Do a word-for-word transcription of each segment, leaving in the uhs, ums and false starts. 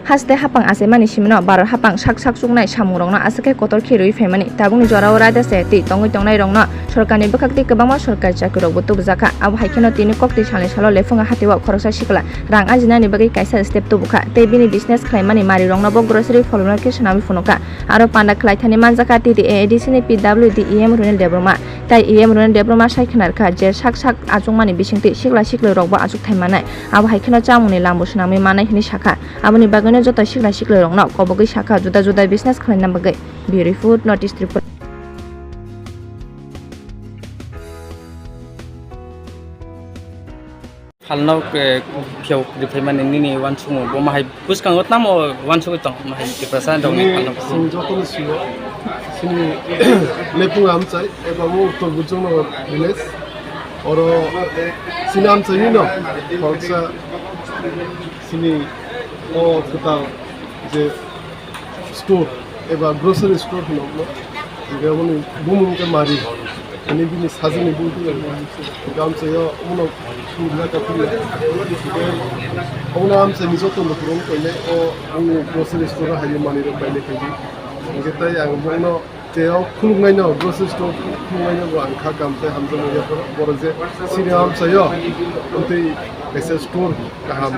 Haste hapang achaimani simino Bharat hapang sak sak chuknai samungrokno aswk khe kotor khe rwi phaimani. Tabukni jorao raida se twi tongwi tongnairokno sorkarni bwkhak tei kwbangma sorkari chakrirokbo tubujakha. Abo hai kheno tini koktwi salni salo Lephunga hatio khoroksa sikla rang ajinani bagwi kaisa step tubukha tei bini business khlaimani mariroknobo grocery pholno khe swnamwi phunukha. Aro panda khlaithani manjakha T T A A D C ni P W D E M Runil Debbarma. Tai E M Runil Debbarma sai khwnarkha je sak sak achukmani bisingtwi sikla siklirokbo achukthai manai. Abo hai kheno chamungni lambo swnamwi manai hwnwi sakha. Aboni bagwino joto sikla siklirokno kobogwi sakha juda juda business khlaina bagwi. Bureau Report, North East Tripura. Phalno, eh, phiyok riphaimani nini uansukmung bo mahai bwskango tamo uansugwi tong mahai Tiprasa rokni phalno? Chwng jotono sio, chini Lephunga amchai eba bo Uttor Bujongnagar village. Oro chini amchaini no khoroksa chini o kwtal je store eba grocery store hwnwi buno. Hingke aboni bumung khe Mari. Ani bini sajini bumung khe Mari. Hingke amchaio abono khulumna kaphilya. Hingke abono amchaini joto lukurok koinai o bumung grocery store o haino manwirok bainai khaidi. Hingke tai ang bono tei o khuluknaino grocery store khuluknaino bo ang kha kam tei hamjakmani yapharo. Borok je chini amchaio tei kaisa store kaham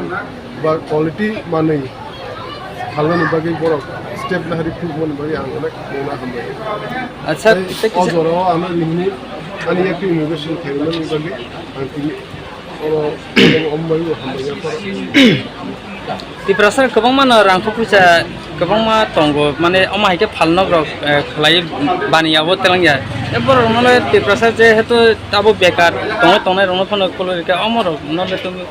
ba quality manwi phalnani bagwi borok step nahari phunukmani bagwi ang onek mungna hambai. Acha, tei tei o kisa jorao ano nini ani yakni innovation khaimani bagwi ang tini oro ombai bo hambai yapharo. Tiprasa kwbangma no rang kho puisa kwbangma tongo, mane omo hai khe phalnok rok, eh, khlai baniya bo telengya. Borok no le Tiprasa je hetu abo bekar tongo, tongnai rok no phano khulurikha omo rok no le tumi.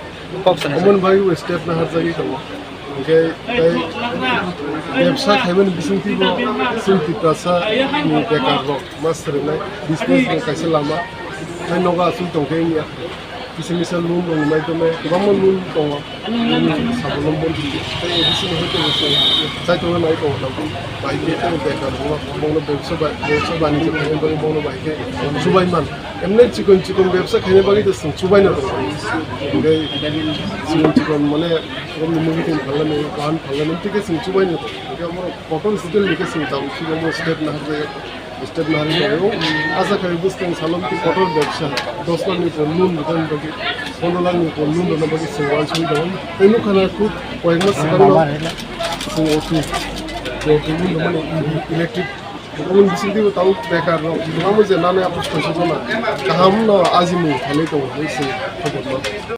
Kok sana. Omo ni bagwi bo step naharjagwi tongo. Hingke tei bebsa khaimani bisingtwi bo chwng Tiprasa ni bekar rok ma swrwngnai business ni kaisa lama. Tei nogo aswk tongkhe wngya. Kisa misa loan rok ni maidome kwbangma loan tongo. Loan sabolombo tei bising hai tongse chai tongna nai tongo. Bai khe tei bekar rok bono bebsa ba, bebsa banijyo khaimani bagwi bono bai khe chubai man. Emne chikon chikon bebsa khaina bagwi to chwng chubaino tongo. Hingke chikon chikon mane romni mugwi tong phalnani, bahan phalnani, tike chwng chubaino tongo. Hingke omo kotor style ni khe chwng tabuk chwng omo step naharjak, step naharwi tongo. Asa khai bwskang salom ki kotor bebsa, dos lakh ni pore loan rwna bagwi, pondro lakh ni pore loan rwna bagwi chwng uansugwi tongo. Tei nukha na khub koyekma swkang no chwng auto, auto loan rwmani electric Omo bisingtwi bo tabuk bekar rok, omo je nani aphuh kaisa jona kaham no ajimung khainai tongo, hwnwi se khobor no.